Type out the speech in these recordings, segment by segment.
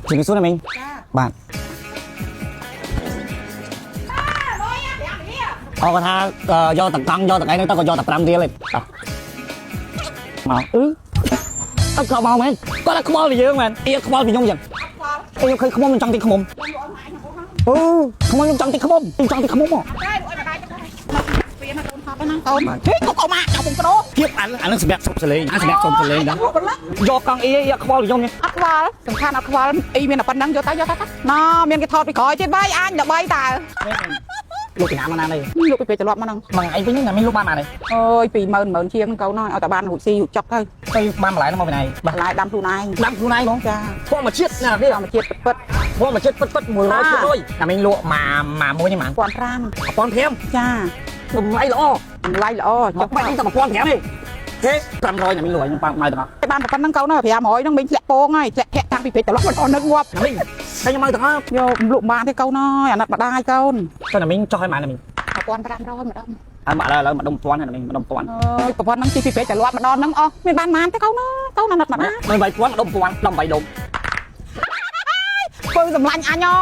ជំរាបសួរណាមីងបាទអរគាត់ថាយកតកង់យកតកឯងទៅក៏យកតែ5រៀលឯងតោះមកអឺអត់ក៏មកមែនគាត់តែខ្វល់ពីយើងមែនអៀខ្វល់ពីខ្ញុំចឹងអីខ្ញុំឃើញខ្មុំខ្ញុំចង់ទិញខ្មុំអូខ្មុំខ្ញុំចង់ទិញខ្មុំខ្ញុំចង់ទិញខ្មុំហ៎ តែអុយម្ដាយទៅមកពីណាកូនហត់ណាកូនហេកុកម៉ាក់ចាប់ពុំប្រូ ភាពអានឹងសម្រាប់សុំសលេងអាសម្រាប់សុំសលេងណាយកកង់អ៊ីអៀខ្វល់ពីខ្ញុំនេះ អត់ខ្វល់សំខាន់អត់ខ្វល់អ៊ីមានតែប៉ុណ្្នឹងយកទៅយកទៅណមានគេថតពីក្រោយទៀតបាយអញល្បីតើ លោកពីណាមកណានេះ លោកពីពេលត្រឡប់មកហ្នឹង មួយថ្ងៃវិញណាមីងលក់បានបានទេ អើយ20000 10000ជាងកូនហើយឲ្យតែបានរួចស៊ីរួចចុកទៅ ទៅបានបន្លែមកពីណាបាទ បន្លែដាំខ្លួនឯង ដាំខ្លួនឯងហ្មង ចា ធម្មជាតិណានេះ ធម្មជាតិពិត ធម្មជាតិពិតពិត100%ណាមីងលក់មកមួយនេះហ្មង 1500 1500 ចា តម្លៃល្អ តម្លៃល្អចុ មកបាច់តែ1500ទេទេ500ណាមីងលក់ខ្ញុំប៉ាមកទាំងអស់ បានប៉ុណ្្នឹងកូនហើយ500ហ្នឹងមីងធ្លាក់ពងហើយធ្លាក់ធាក់តាំងពីពេលត្រឡប់មកដល់នឹកងាប់ ណាមីងហើយខ្ញុំមកទាំងអស់ យកលក់បានទេកូនហើយអាណិតម្ដាយកូន ចុះណាមីងចុះឲ្យម៉ាណាមីង 1500ម្ដង ហើយមកឥឡូវម្ដុំ1000ណាមីងម្ដុំ1000 អើយប្រព័ន្ធហ្នឹងជីពីពេកតែលាប់ម្ដងហ្នឹងអស់មានបានម៉ានទេកូនណាកូនអាណិតម្ដាយ មិន8000ម្ដុំ1000 18ដុំ ពើសម្លាញ់អញអើ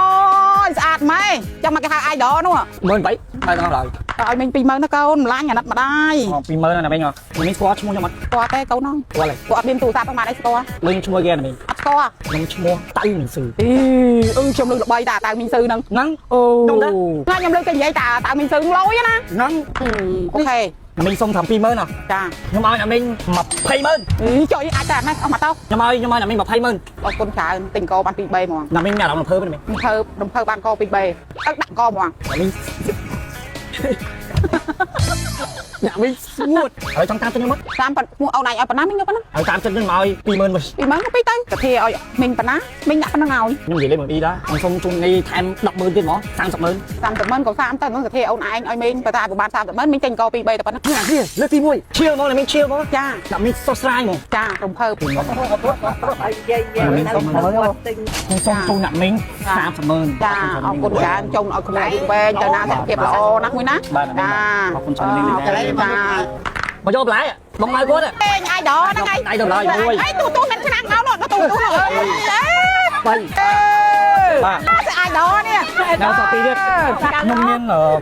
យស្អាតម៉ែចាំមកគេហៅអាយដលនោះ 18000ហើយទាំងអស់ឡើយ ឲ្យមីង20000ណាកូនម្លាញ់អាណិតម្ដាយ 20000ណាមីងណាមីងស្គាល់ឈ្មោះខ្ញុំអត់ ស្គាល់ទេកូនហ្នឹង ស្គាល់ទេ គាត់អត់មានទូរស័ព្ទប្រហែលអីស្គាល់ លឺឈ្មោះគេណាមីង អត់ស្គាល់ ខ្ញុំឈ្មោះតៅមីងស៊ឺ អីអឺខ្ញុំលឺល្បីតាតៅមីងស៊ឺហ្នឹង ហ្នឹង អូ ខ្ញុំដែរ ណាខ្ញុំលឺគេនិយាយតាតៅមីងស៊ឺលយណា ហ្នឹង OK ណាមីងសុំថា20000ណា ចា ខ្ញុំឲ្យណាមីង200,000 អីចុយអាចតែណាអស់មកទៅ ខ្ញុំឲ្យណាមីង200,000 អរគុណច្រើនទិញកបាន2 3ហ្មង ណាមីងមានអារម្មណ៍រំភើបទេណាមីង រំភើបរំភើបបានក2 3ទៅដាក់កហ្មង ណាមីងណាមីងស្ងួតហើយចង់តាមចិត្តខ្ញុំមក តាមប៉ឈ្មោះអូនឯងឲ្យប៉ុណ្ណាមីងយកប៉ុណ្ណា ហើយតាមចិត្តខ្ញុំមកឲ្យ20000វិញ 20000ទៅទៅកាធាឲ្យមីងប៉ុណ្ណាមីងដាក់ប៉ុណ្ណឹងឲ្យ ខ្ញុំនិយាយលេងមួយអ៊ីដែរខ្ញុំសុំជូននេះថែម100000ទៀតហ្មង30,000 30ម៉ឺនក៏30ទៅហ្នឹងកាធាអូនឯងឲ្យមីងបើតែប្រហែល30ម៉ឺនមីងចេញក2 3តែប៉ុណ្ណឹង នេះអាលើកទី1ឈៀលហ្មងណាមីងឈៀលហ្មង ចា ណាមីងសុះស្រាយហ្មង ចារំភើប ណាមីងសុំខ្ញុំសុំជូនណាមីង30,000 ចាអរគុណច្រើនចុងឲ្យក្មួយអាយុវែងទៅណាសុខភាពល្អណាស់មួយណា បាទណាមីងអរគុណច្រើនណាស់ ចា មកយកបន្លែបងមកគាត់ អេងអាយដហ្នឹងឯង ដៃដល់ឡើយមួយ អីទូទូមិនឆ្នាំងអោនោះទូទូអើយ បីបាទ អើអាយដនេះ ដល់សពីទៀតខ្ញុំមាន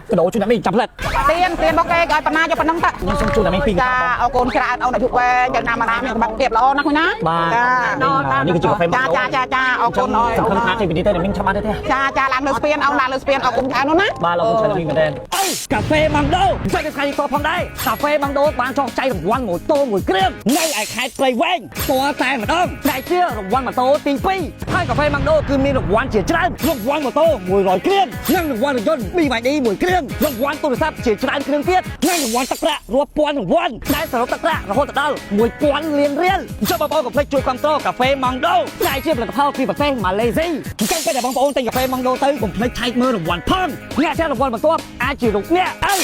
កដោជូនណាមីងចាំផ្លែត ទៀនទៀនរបស់គេឲ្យប៉ុណ្ណាយកប៉ុណ្ណឹងទៅ ខ្ញុំសុំជូនណាមីងពីរ ចាអរគុណច្រើនអូនអាយុវែងយ៉ាងណាមកណាមានសុខភាពល្អណាស់មួយណា បាទ ចា នេះគឺជាកាហ្វេ ចាចាចាចាអរគុណអរ សង្ឃឹមថាចេញពីនេះទៅណាមីងឆាប់បានទេទេ ចាចាឡើងលើស្ពានអូនឡើងលើស្ពានអរគុណច្រើននោះណា បាទលោកច្រើនមីងមែនទេកាហ្វេម៉ាំងដូចុចនៅថ្ងៃនេះតផងដែរកាហ្វេម៉ាំងដូបានចងចៃរង្វាន់ម៉ូតូមួយគ្រឿងនៅឯខេត្តព្រៃវែងផ្ទាល់តែម្ដងដែលជារង្វាន់ម៉ូតូទី2ហើយកាហ្វេម៉ាំងដូគឺមានរង្វាន់ជាច្រើនរង្វាន់ម៉ូតូ100គ្រឿងនិងរង្វាន់រថយន្ត BYD មួយគ្រឿងរង្វាន់ទូរស័ព្ទជាច្រើនគ្រឿងទៀតនិងរង្វាន់ទឹកប្រាក់រាប់ពាន់រង្វាន់ដែលសរុបទឹកប្រាក់រហូតដល់1000លានរៀលអញ្ចឹងបងប្អូនកុំភ្លេចជួយគាំទ្រកាហ្វេម៉ាំងដូដែលជាផលិតផលពីប្រទេសម៉ាឡេស៊ីអញ្ចឹងពេលដែលបងប្អូនទិញកាហ្វេម៉ាំងដូទៅកុំភ្លេចថែកមើលរង្វាន់ផងអ្នកជារង្វាន់បន្ទាប់អាចជារូបអ្នកអើ